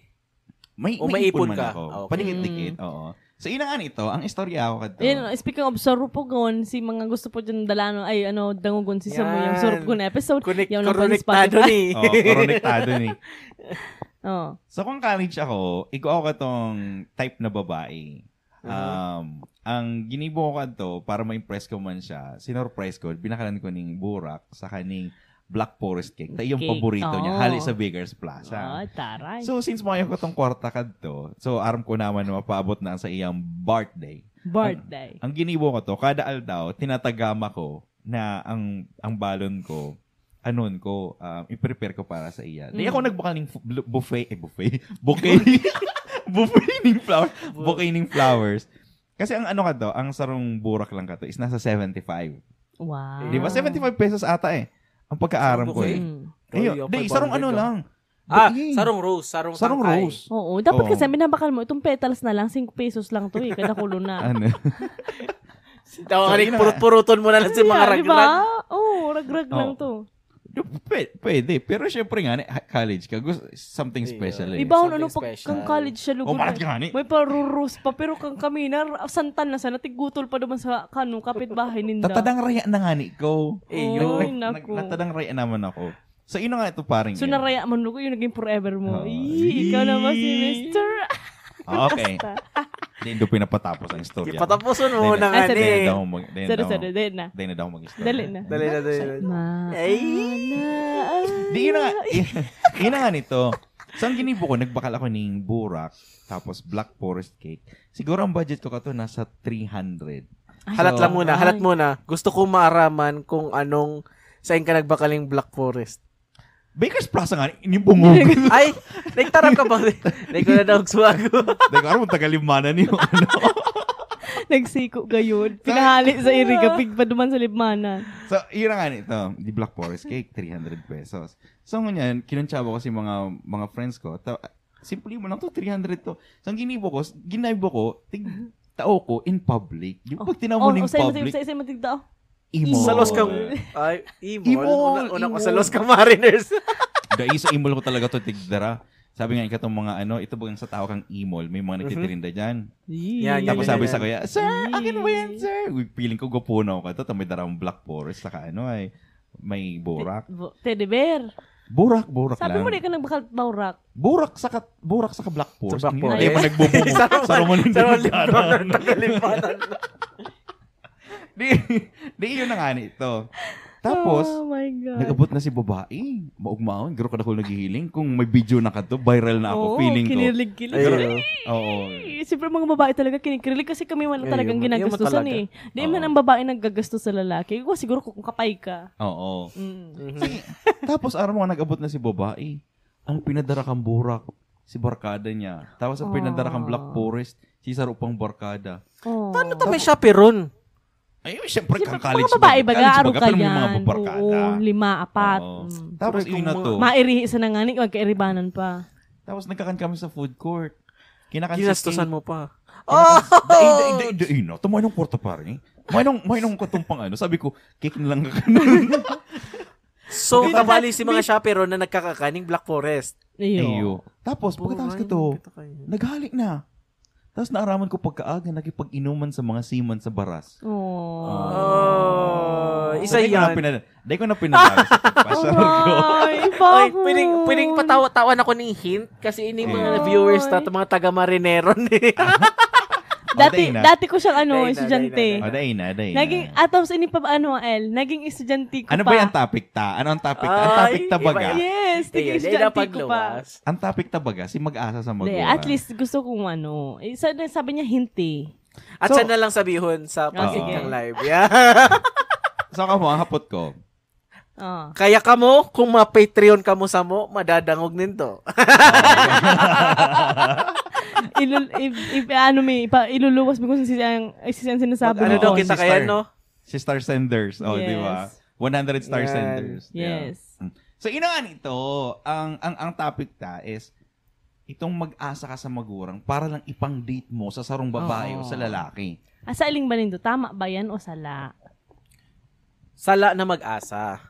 May, O, may maipon ipon man ka. Ako. Okay. Padikit-dikit, oo. So, ina nga nito, ang istorya ako kadto. Ayun, speaking of sarupog, si mga gusto po dyan dalanon, ay ano, dangugon si Samu yung Yan. sarupog na episode. Connect, Yaw lang pa yung konektado Spotify. ni. Oh, konektado ni. Oh. So, kung college ako, igo ako katong type na babae. Aha. Um, ang ginibo ko kadto, para ma-impress ko man siya, sinurprise ko, binakalan ko ning burak sa kaning Black Forest cake. Ta iyang Cake. Paborito niya, Oh. hali sa Biggers Plaza. Oh, taray. So, since mayo ko tong kwarta kadto, so aram ko naman na mapaabot na sa iyang birthday. Birthday. Ang ginibo ko to, kada aldaw, tinatagama ko na ang ang balon ko, anon ko, um, i-prepare ko para sa iya. Di Mm. ako nagbakal ning fu- blu- buffet, eh, buffet, bouquet. Buffet ning flowers. Bouquet ning flowers. Kasi ang ano kadto, ang sarong burak lang kadto is nasa seventy-five. Wow. Di ba? Seventy-five pesos ata eh. Ang pagkaaram ko Okay. eh. Mm. Ayun, Oy, di, ako sarong ang ano ganda. lang. Ah, Di, sarong rose, sarong Sarong tangkay. rose. Oo, dapat Oo. kasi binabakal mo itong petals na lang, singko pesos lang to eh, kada kulo na. Ano? Daw So, nga, yun na. purot-puroton mo na lang sa mga Yeah, di ba? ragrag. Oo, ragrag lang Oo. to. Di, pwede, pwede, pero syempre nga, ni- ha- college ka, gusto, something Ayun. special eh. Iba, ano, Something pag special. kang college siya, lugod Umalat na. ka nga ni. May parurus pa, pero kang kami na, santan na sana, tigutol pa naman sa, kano, kapitbahay ninda. Tatadang raya na nga ni ko. Iyo. Ay, Nag- naku. Natadang raya naman ako. So, yun na nga ito, paring. So, naraya man, lugo, yung naging forever mo. Oo. Ih, ikaw naman si Mister. Ah, okay. Hindi, hindi pinapatapos ang istorya. Ipatapuson mo Hindi, muna Ah, nga sige. ni. Hindi daw mag- hindi Sorry, daw- sorry, dali na. Hindi na daw mag-istorya. Dali na. Dali na, dali na. Ma- Ay. Ana- Di yun na nga. Yun na nga nito. So, ang ginibo ko, nagbakal ako ning burak, tapos black forest cake. Siguro ang budget ko kato nasa three hundred. Ay, Halat lang muna, ay. halat muna. Gusto ko maaraman kung anong, saan ka nagbakaling Black Forest. Bakers Plaza nga, inibungog. Ay, nagtaram ka ba? Hindi ko na daw suwago. Dahil ko, aram mo, taga-Libmanan yung ano. Nagsiko gayud. Pinahali sa iri, kapig pa duman sa Libmanan. So, yun na nga nito. Di black forest cake, three hundred pesos. So, ngunyan, kinuntsaba ko si mga, mga friends ko. Ta- simple mo lang to, three hundred to. So, ang ginibo ko, ginaibo ko, tig, tao ko in public. Di ba pag tinaw mo Oh, in usay mo, public, usay, usay mo tigda, oh. imo. Salos kang, ay, imo. Imo, Una, una ko imo. salos kang Mariners. Dahil sa imol ko talaga to, tigdara. Sabi nga, ikatong mga ano, ito bagang sa tao kang imol, may mga nagtitirinda dyan. Yan, yan, Tapos yan, sabi yan. sa kuya, "Sir, akin ba yan, sir?" Uy, feeling ko gupunaw ka to, may darang black forest, saka ano ay, may burak. Bo- Teddy bear. Burak, burak Sabi lang. mo, di ka nagbakal burak. Burak sa kat, burak sa ka Black Forest. Sa Black Hindi, Forest. hindi mo nagbubuo. Sa Roman, Sa Roman sa Roman Lindon. Lindon, tagalimbatan. Di, di yun na nga nito. Tapos, Oh my God. nag-abot na si babae. Maugmaon, garo ka na naghihiling. Kung may video na kadto, viral na ako, Oo, feeling ko. Kinilig-kilig. Ayun. Oo. Eh, siyempre, mga babae talaga kinikilig kasi kami man Ayun, talagang yun, yun ginagastusan talaga. eh. Di Oo. man ang babae naggagastos sa lalaki. Ikaw siguro kung kapay ka. Oo. Mm. Mhm. Sige. Tapos, araw mga nag-abot na si babae. Ang pinadara kang burak, si barkada niya. Tapos ang pinadara kang Black Oh. Forest, si saro pang barkada. Oh. Paano to may chaperon? Ay, siyempre, Siyempre, kang college mga babae mag- baga, college aro baga, ka pero may mga yan. barkada. Oo, lima, apat. Oo. Mm. Tapos, Sabi yun ko, na to. Mairihi sa nanganik, magkairibanan pa. Tapos nagkakan kami sa food court. Kinakan si Ginastusan King. mo pa. Kinakan, dai, dai, dai, dai, no. Tama yung kwarta, pare. May nung, may nung katong pang ano. Sabi ko, cake na lang ka. So, Di- kabali si mga chaperon na nagkakakaning Black Forest. Iyo. Iyo. Tapos, pagkatapos ko to, Kita kayo. naghalik na. Tapos naaraman ko pagkaaga, nakipag-inuman sa mga seaman sa baras. Oh. Oh, isa So, di ko na yan. pinada- di ko na pinadala sa pagpasal ko. Ay, Ay, pwedeng, pwedeng patawa-tawan ako ng hint kasi ini mga Ay. viewers na mga taga Marinero ni. Dati, Dai na. Dati ko siyang ano, Dai na, estudyante. dai na, O, dai na, dai na. Naging, ah, tapos ini pa, ano, El, naging estudyante ko Ano pa. Ba yung topic ta? Ano ang topic ta? Ang Ay, topic ta iba baga? yan. Yes, Ayun, naging yun estudyante ang ko pa. pagluwas. Ang topic ta baga, si mag-asa sa Hindi, magulang. At least gusto kong ano. Eh, sa, sabi niya, hinti. At So- siya na lang sabihon sa Ah, pagiging sige. Live. Yeah. So, kamo, ang hapot ko. Ah. Kaya kamo, kung ma-Patreon kamo samo, madadangog ninto. Ilul, i, i, ano, may, ipa, iluluwas mo kung sino ang, ay, sino ang sinasabi Ano mo. daw Oo, kita si kaya, Star. No? Si Star Senders. Oh, Yes. Di ba? One hundred Star Yan. Senders. Yeah. Yes. Mm. So, ino nga nito, ang, ang, ang topic ta is, itong mag-asa ka sa magurang para lang ipang-date mo sa sarong babae Oo. o sa lalaki. Asa iling ba nindo? Tama ba yan o sala? Sala na mag-asa.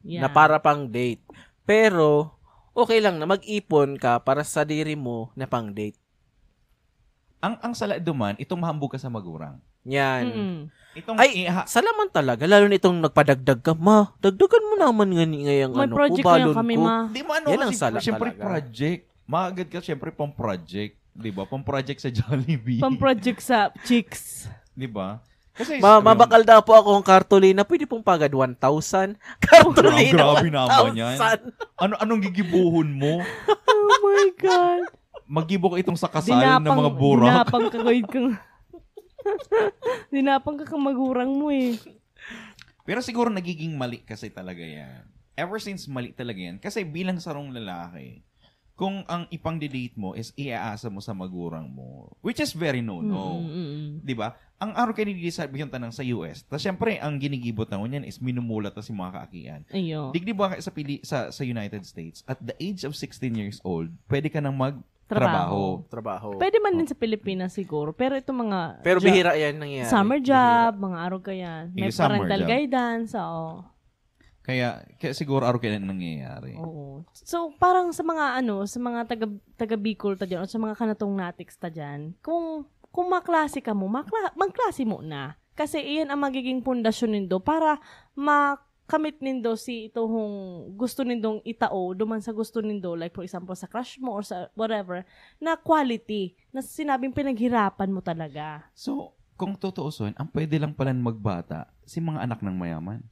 Yan. Na para pang date. Pero, okay lang na mag-ipon ka para sa diri mo na pang date. Ang ang sala duman, itong mahambog ka sa magurang. Yan. Mm-mm. Itong Ay, iha- Sala man talaga, lalo na itong nagpadagdag ka, ma, dagdagan mo naman nga ni ngayang May ano, project kubalon na kami, ko. ma. Di mo ano Yan kasi, ang sala siyempre talaga. Project. Maagad ka siyempre pang project. Di ba? Pang project sa Jollibee. Pang-project sa chicks. Di ba? Kasi Ma, ayun, mabakal daw po ako ang kartolina. Pwede pong pagad one thousand. Kartolina, Grabe naman yan. one thousand. Ano anong gigibuhon mo? Oh my God. Magibo ka itong sa kasal ng mga burak. Dinapang ka, goy, kang... Dinapang ka kang magurang mo eh. Pero siguro nagiging mali kasi talaga yan. Ever since mali talaga yan. Kasi bilang sarong lalaki, kung ang ipang-date mo is iaasa mo sa magurang mo, which is very no-no. Mm, mm, mm. Di ba? Ang araw kayo nagdidisabi yung tanang sa U S. Tapos syempre, ang ginigibot na ngunyan is minumulat na si mga kaakian. Ayo. Digdi ba sa, pili, sa, sa United States, at the age of sixteen years old, pwede ka nang mag Trabaho. trabaho. Trabaho. Pwede man din sa Pilipinas siguro. Pero itong mga Pero jo- bihira yan nangyayari. Summer job, mga araw ka yan. May Yung summer parental job. guidance, oo. Kaya, kaya siguro araw kayo na nangyayari. Oo. So, parang sa mga ano, sa mga taga, taga Bicol ta dyan, o sa mga kanatong natiks ta dyan, kung, kung maklase ka mo, makla, magklase mo na. Kasi iyan ang magiging pundasyon nindo para makamit nindo si ito hong gusto nindong itao duman sa gusto nindo, like for example, sa crush mo or sa whatever, na quality, na sinabing pinaghirapan mo talaga. So, kung tutuusin, ang pwede lang pala magbata, si mga anak ng mayaman.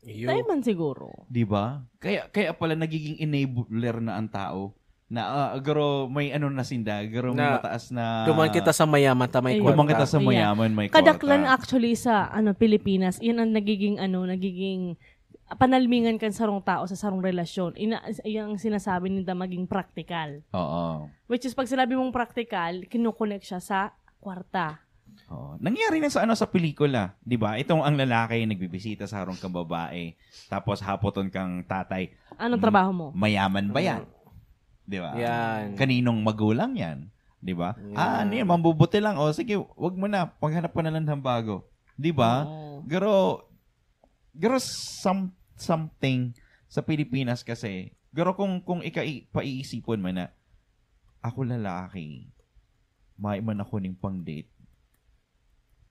Iyo. Tayo man siguro. Di ba? Kaya, kaya pala nagiging enabler na ang tao. Na, ah, garo, may ano na sinda, garo may Na, mataas na... Duman kita sa mayaman, ta may Ayun. kwarta. Duman kita sa Yeah. mayaman, may Kadaklan kwarta. Actually sa ano Pilipinas, yun ang nagiging ano, nagiging panalmingan kan sarong tao sa sarong relasyon. Ina, yung sinasabi nila maging praktikal. Oo. Which is pag sinabi mong praktikal, kinukonek siya sa kwarta. Oo. Nangyari na sa ano sa pelikula, 'di ba? Itong ang lalaki nagbibisita sa harong kang babae, tapos hapoton kang tatay, Anong Mm. trabaho mo? Mayaman ba 'yan? 'Di ba? Yan. Kaninong magulang 'yan? 'Di ba? Yan. Ah, ano 'yan? Mambubuti lang. O sige, wag mo na. Paghanap ko na lang ng bago. 'Di ba? Oo. Garo, garo some, something sa Pilipinas kasi, garo kung, kung ika, paiisipon man na, ako lalaki, may man ako ning pang-date.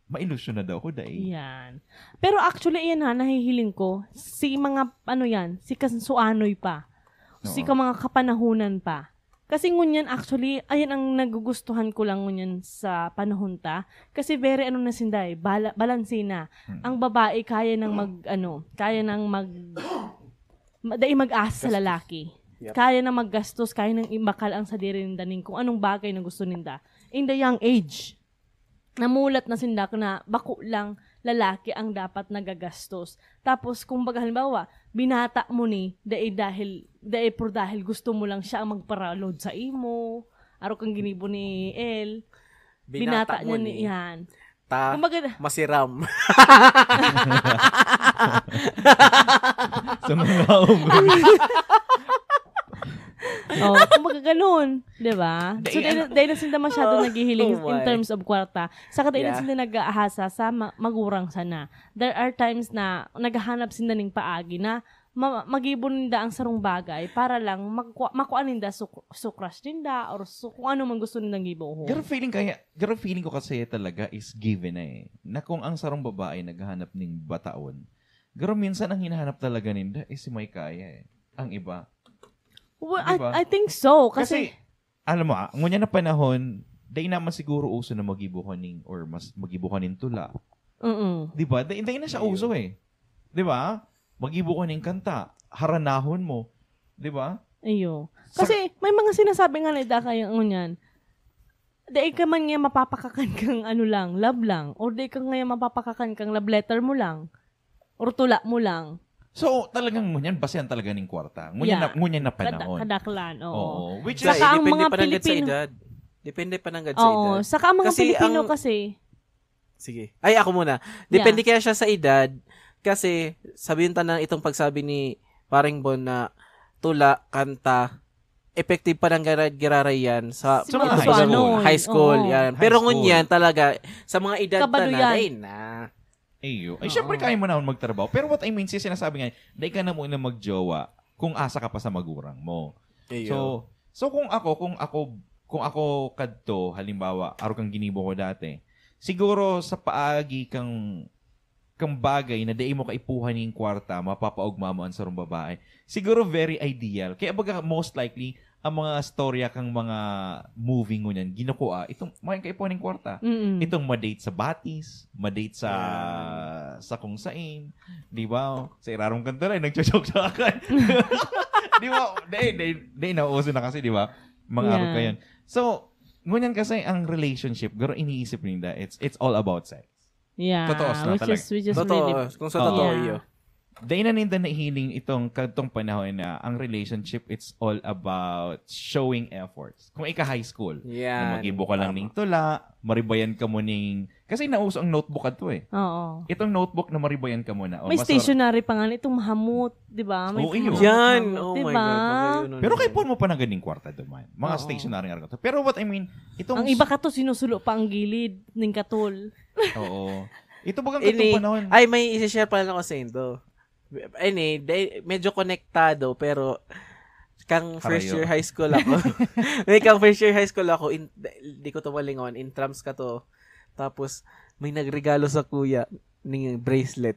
Mailusyon na daw ako, dai. Yan. Pero actually, ayan ha, nahihiling ko, si mga, ano yan, si Kansuanoy pa. Si Oo. ka mga kapanahunan pa. Kasi ngunyan, actually, ayan ang nagugustuhan ko lang ngunyan sa panahon ta. Kasi very ano na sinda eh, bala- balanse na. Mm. Ang babae kaya nang mag, ano, kaya nang mag, ma- dai mag-ask sa Gastos. lalaki. Yep. Kaya na maggastos, kaya nang imbakal ang sadiri ninda ning kung anong bagay na gusto ninda. In the young age, namulat na sinda na bako lang lalaki ang dapat nagagastos. Tapos, kung baga, halimbawa, binata mo ni, dai dahil, dai por dahil gusto mo lang siya ang magparalod sa imo. Aro kang ginibo ni El. Binata Binata mo niya ni. ni, yan. Ta, Kumbaga, masiram. Sa mga ugod. Oh, kumbaga ganun, 'di ba? So, Dai, dahil, ano? dahil na sila masyado Oh, naghihiling oh in my. terms of kwarta, saka dahil na Yeah. sila nag-aahasa sa ma- magurang sana. There are times na naghahanap sila ning paagi na ma- magibo ninda ang sarong bagay para lang magkua- makua ninda su, su crush ninda or su, kung ano man gusto nindang gibohon. Pero feeling kaya, pero feeling ko kasi talaga is given na eh. Na kung ang sarong babae naghahanap ning bataon, pero minsan ang hinahanap talaga ninda is si may kaya eh. Ang iba. Well, Di ba? I, I think so. Kasi, Kasi, alam mo, ah, ngunyan na panahon, dai naman siguro uso na magibo ka ning, or mas magibo ka ning tula. Mm. Di ba? Dai, dai na siya Ayun. uso eh. Di ba? Magibo ka ning kanta, haranahon mo. Di ba? Iyo. Sa Kasi may mga sinasabi nga ni Dakay ang ngunyan. Dai ka man nga mapapakakan kang ano lang, love lang. Or dai ka nga mapapakakan kang love letter mo lang. Or tula mo lang. So, talagang ngunyan, basehan talaga ning kwarta. Ngunyan Yeah. na, ngunyan na Kada- panahon. kadaklan, oo. Oo. Which Sa- is, Saka ang depende mga pa nanggad sa Pilipino edad. Depende pa nanggad sa Oo, edad. saka ang mga Kasi Pilipino ang kasi. Sige. Ay, ako muna. Yeah. Depende kaya siya sa edad. Kasi, sabihin ta na itong pagsabi ni Paring Bon na tula, kanta, effective pa ng gara- giraray yan sa Sa mga mga high school. high school, Oo. yan. High Pero school. ngunyan talaga, sa mga edad Kabado na na, yan. dai na. Iyo. Ay, Oo. syempre, kaya mo naman magtrabaho. Pero what I mean, siya sinasabi nga, dai ka na muna magjowa kung asa ka pa sa magurang mo. Iyo. So, so kung ako, kung ako, kung ako kadto, halimbawa, aro kang ginibo ko dati, siguro sa paagi kang, kang bagay na dai mo kaipuhan ning kwarta, mapapaugma mo ang sarong babae. Siguro very ideal. Kaya baga, most likely, ang mga storya kang mga movie ngunyan, ginukua, itong, may kaipuhan ning kwarta. Mm-mm. Itong ma-date sa Batis, ma-date sa, Yan. sa kung sain, di ba? Sa irarom kan tulay, nagjo-joke sa akin. Di ba? Di, di, di, nauuso na kasi, di ba? Mga Yan. arog kayan. So, ngunyan kasi, ang relationship, garo iniisip ninda, it's, it's all about sex. Yeah, Totoo, sa which talaga. is, which is Totoo, really, kung sa totoo, yeah. iyo. Dai na ninda nahiling itong kadtong panahon na ang relationship, it's all about showing efforts. Kung ika high school, Yan, na mag-ibo ka lang tama. ning tula, maribayan ka mo ning, kasi nauso ang notebook adto eh. Oo. Itong notebook na maribayan ka mo na, oh, May mas mar- stationery pa nga na itong mahamot, di ba? May Oo, iyo. mahamot, Yan, mahamot, oh di my ba? God, magayon na Pero naman. kaipuhan mo pa na ganing kwarta duman. Mga Oo. stationery nga to. Pero what I mean, itong Ang iba ka to, sinusulo pa ang gilid ning katol. Oo. Ito bagang Ini, katong panahon. ay, may isi-share pala ako sa indo. Ini, de, medyo konektado, pero kang first Karayo. year high school ako. May kang first year high school ako, in, di, di ko to malingon, in trams ka to. Tapos, may nagregalo sa kuya ning bracelet.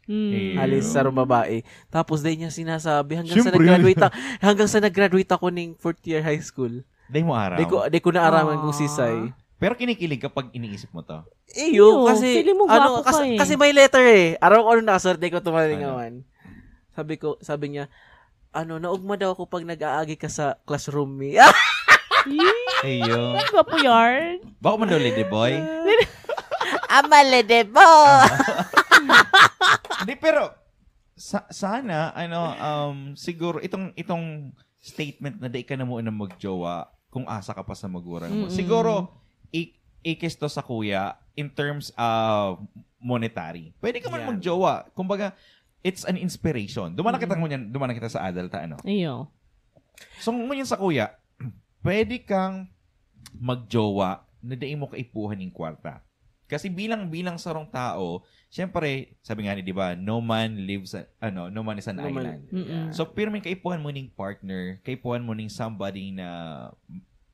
Mm. Iyo. Alis sa babae. Tapos, dai niya sinasabi, hanggang sa Siyempre. nag-graduate a-, hanggang sa nag-graduate ako ning fourth year high school. Dai mo araw? Di ko, di ko naaraman kung Aw. sisay. Pero kinikilig ka pag iniisip mo to? Iyo, Iyo, kasi, feeling mo ano, gwapo kasi, ka eh. kasi may letter eh. Araw ko ano nakasulat, di ko tumalingawan. Ano? Sabi ko, sabi niya, ano, naugma daw ako pag nag-aagi ka sa classroom mi. Yee! Iyo. Gwapo yarn. Bako man daw, lady boy. Ama, lady boy. Hindi, pero, sa, sana, ano, um, siguro, itong, itong statement na dai ka na muna magjowa kung asa ka pa sa magurang mo. Mm-mm. Siguro, i-, ikisto sa kuya in terms of monetary. Pwede ka man Yan. magjowa. Kumbaga, it's an inspiration. Duman na kita Mm-mm. ngunyan, duman na kita sa adult, ano? Iyo. So, ngunyan sa kuya, pwede kang magjowa na dai mo kaipuhan yung kwarta. Kasi bilang, bilang sarong tao, syempre, sabi nga ni, di ba, "No man lives, a-, ano, no man is an No man island." Mm-mm. So, pirming kaipuhan mo ning partner, kaipuhan mo ning somebody na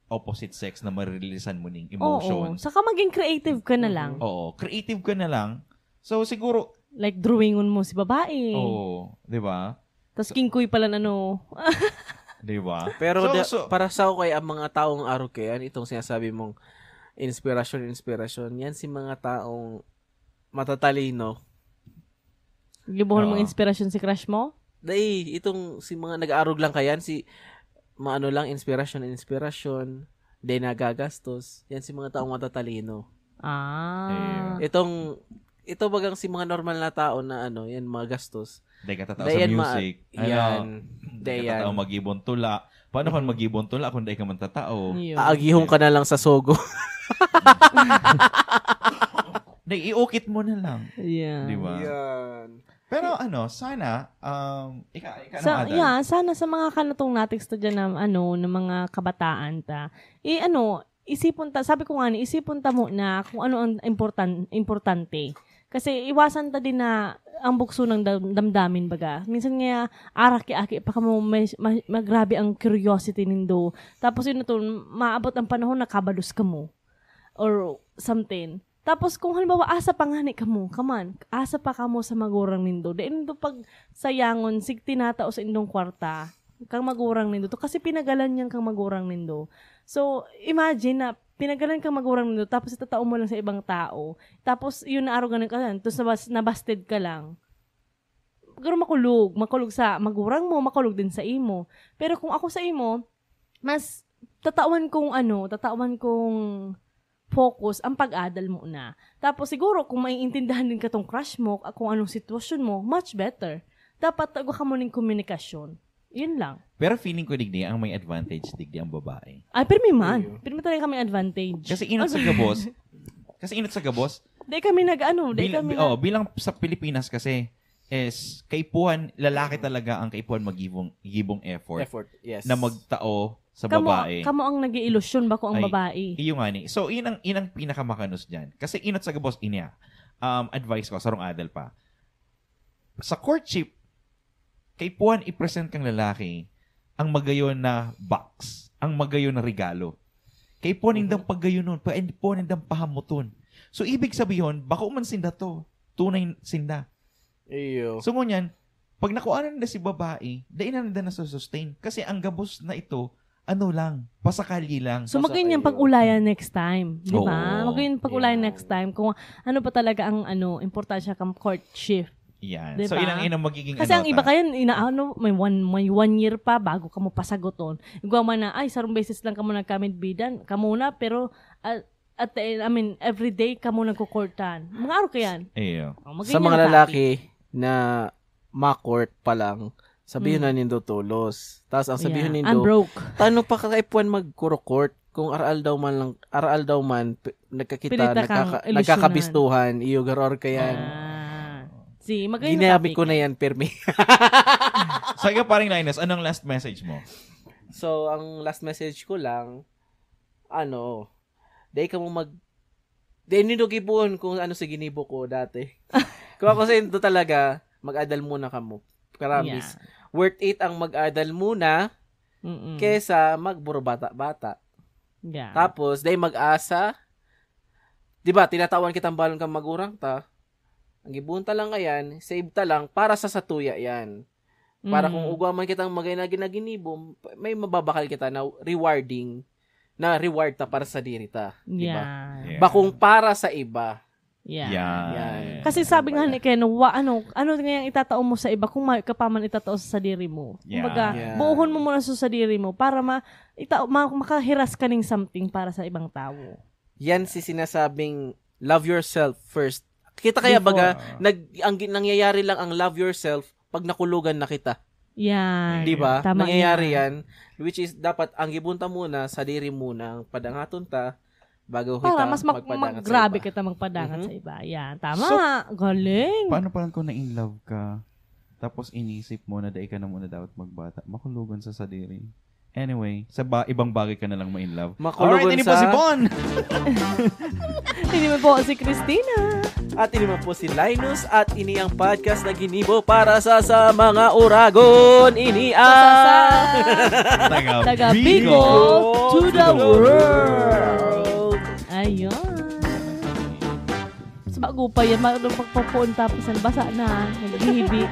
opposite sex na marilisan mo ning Oo. emotions. Saka maging creative ka na lang. Mhm. Oo, creative ka na lang. So, siguro Like, drawingon mo si babae. Oo, di ba? Tas kingkoy pala na, no? Di ba? Pero So, da- so, para sa ako kay ang mga taong arog kaiyan, itong sinasabi mong inspirasyon, inspirasyon, yan si mga taong matatalino. Gibuhon mong Oo. inspirasyon si crush mo? Dai, itong si mga nag-aarog lang kaiyan, si maano lang, inspirasyon, inspirasyon, di nagagastos. Yan si mga taong matatalino. Ah. Ayun. Itong, ito bagang si mga normal na tao na ano, yan, mga gastos. Dahil katatao Dai sa yan ma- music. yan. Dahil Dai katatao yan. Mag-ibon tula. Paano kung mag-ibon tula kung dai ka man tatao? Yun. Aagihon ka na lang sa Sogo. Dahil iukit mo na lang. Yeah. Di ba? Yan. Pero ano, sana, um, ika, ika Sa, Adal. Yeah, sana sa mga kanatong natext ta dyan na, ano, ng mga kabataan ta, eh, ano, isipon ta, sabi ko nga ni, isipon ta muna kung ano ang important, importante. Kasi iwasan ta din na ang bukso ng dam- damdamin, baga. Minsan nga, araki-aki pa kamo, may, ma, magrabe ang curiosity nindo. Tapos yun na to, maabot ang panahon na kabalos kamo. Or something. Tapos kung halimbawa, asa pa nga ni kamo, kaman, asa pa kamo sa magurang nindo. Dahil nindo pag sayangon, sig tinatao sa indong kwarta, kang magurang nindo to. Kasi pinagalan niyan kang magurang nindo. So, imagine na pinagalan kang magurang nindo, tapos itatao mo lang sa ibang tao. Tapos, yun na araw ganun ka lang. Tapos nabas, nabasted ka lang. Pero makulog. Makulog sa magurang mo, makulog din sa imo. Pero kung ako sa imo, mas tatawan kong ano, tatawan kong focus ang pag-adal mo na. Tapos siguro kung maiintindihan din ka tong crush mo, kung anong sitwasyon mo, much better. Dapat tago ka mo ning komunikasyon. Yun lang. Pero feeling ko, digdi, ang may advantage, digdi, ang babae. Ay, pero may man. Ayun. Pero may talaga kami advantage. Kasi inot sa gabos, kasi inot sa gabos, Di kami nag-ano, di bil- kami oh, bilang sa Pilipinas kasi, is, kaipuhan, lalaki talaga ang kaipuhan mag-gibong, gibong effort, Effort, yes. na magtao sa kamo, babae. Kamo ang nag-iilusyon ba kung ang Ay, babae? Iyo nga ni. So, inang, inang pinakamakanos dyan. Kasi inot sa gabos, inya. Um, advice ko, sarong adal pa. Sa courtship, kaipuhan i-present kang lalaki ang magayon na box, ang magayon na regalo. Kaipuhan Mhm. nindang pagayonon, kaipuhan nindang pahamuton. So, ibig sabihin, bako man sinda to, tunay sinda. Iyo. So, ngunyan, pag nakuha na nila si babae, dai na nila nasusustain. Kasi ang gabos na ito, ano lang, pasakalye lang. So, Basta magayon yung kayo. Pag-ulayan next time. Di ba? Oo. Magayon yung Pag-ulayan Yan. Next time. Kung ano pa talaga ang ano, importansya kang courtship. Yan. Di So, ba? inang inang magiging Kasi ano ang iba ta. Kayo, inaano, may one, may one year pa bago ka mo pasaguton. Igwa man na, ay, sarong beses lang ka mo nagkamidbidan, ka muna, pero ah, at the end, I mean, everyday ka mo nagkukortan. Mga araw ka yan. Iyo. Oh, magayon Sa mga yung lalaki na ma-court pa lang, sabihin Mm. na nindo tolos. Tapos ang sabihin Yeah. nindo, I'm broke. Tano pa kaipuhan magkuro-court kung aral daw man lang, aral daw man, p- nagkakita, Pilit na kang nagkaka, ilusyonan. nagkakabistuhan, iyo garor ka yan. Ah. Si, magayon yung Ginamit topic. ko na yan, permi. So, ikaw, paring Linus, anong last message mo? So, ang last message ko lang, ano, dai ka mo mag, dai nindo gibuon kung ano sa ginibo ko dati. Kung ako sa indo talaga, mag-adal muna kamo. Promise. Yeah. Worth it ang mag-adal muna Mm-mm. kesa magburubata-bata. Yeah. Tapos, dai mag-asa, di ba, tinatawan kitang balon kang magurang ta, ang gibuon ta lang kayan, save ta lang para sa satuya yan. Para Mm. kung ugwa man kitang magay na ginaginibo, may mababakal kita na rewarding, na reward ta para sa diri ta. Di ba? Yeah. Yeah. Bakong para sa iba. Yeah. Yan. Yan. Kasi sabi nga Kumbaga. Ni Ken, wa, ano, ano nga yung itatao mo sa iba kung may, ka pa man itatao sa sadiri mo? Yeah. Kumbaga, Yeah. buuhon mo muna sa sadiri mo para ma, ita, ma, makahiras ka ning something para sa ibang tao. Yan si sinasabing love yourself first. Kita kaya Before. baga, nag, ang, gi- nangyayari lang ang love yourself pag nakulugan na kita. Yan. Di ba? Tama Nangyayari yan. Yan. Which is, dapat ang gibunta muna, sadiri muna ang padangaton ta, bago Para kita mas mag, magpadangat mag, sa grabe iba. Kita magpadangat Mhm. Sa iba. Yan. Tama. So, Galing. Paano pa lang kung na-in love ka, tapos inisip mo na dai ka na muna dapat magbata, makulugan sa sadiri? Anyway, sa ba, ibang bagay ka na lang ma-in love. Makulugan Alright, ini po sa si Bon! Ini mo po si Christina. At ini man po si Linus at ini ang podcast na ginibo para sa, sa mga uragon. Ini Sa, sa, sa. ang Taga, Taga Bicol. Bicol to the To the world. Ayun. Sa bago pa yan, ma- magpapuon tapos ang basa na, naghihibi.